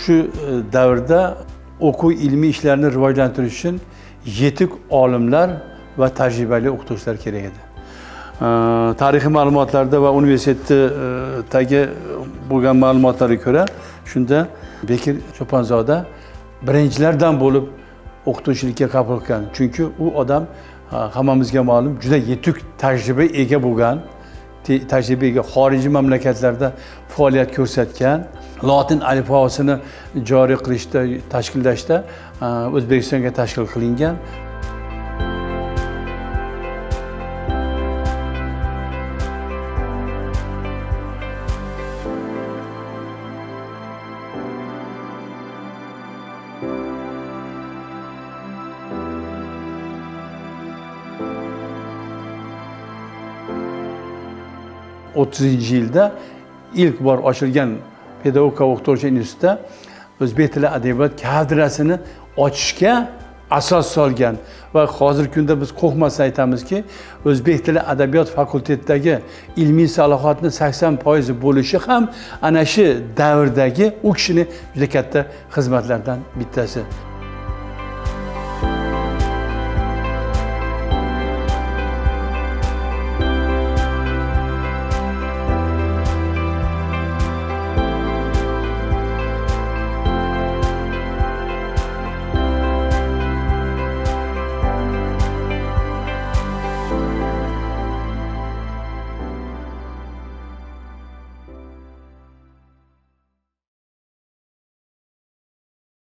Shu davrda o'quv ilmiy ishlarni rivojlantirish uchun yetuk olimlar va tajribali o'qituvchilar kerak edi. Tarixiy ma'lumotlarda va universitetdagi bo'lgan ma'lumotlarga ko'ra, shunda Bekir Cho'ponzoda birinchilardan bo'lib o'qituvchilikka qabul qilgan. Chunki u odam hammamizga ma'lum juda yetuk tajriba ega bo'lgan, tajriba ega, xorijiy mamlakatlarda faoliyat ko'rsatgan, lotin alifbosini joriy qilishda, tashkillashda O'zbekistonga tashkil qilingan. 30-yilda ilk bor ochilgan pedagogika o'qituvchi institutida o'zbek tili adabiyot kafedrasini ochishga asos solgan va hozirgi kunda biz qo'rqmasdan aytamizki, o'zbek tili adabiyot fakultetidagi ilmiy salohiyatni 80% bo'lishi ham ana shu davrdagi u kishini juda katta xizmatlaridan bittasi.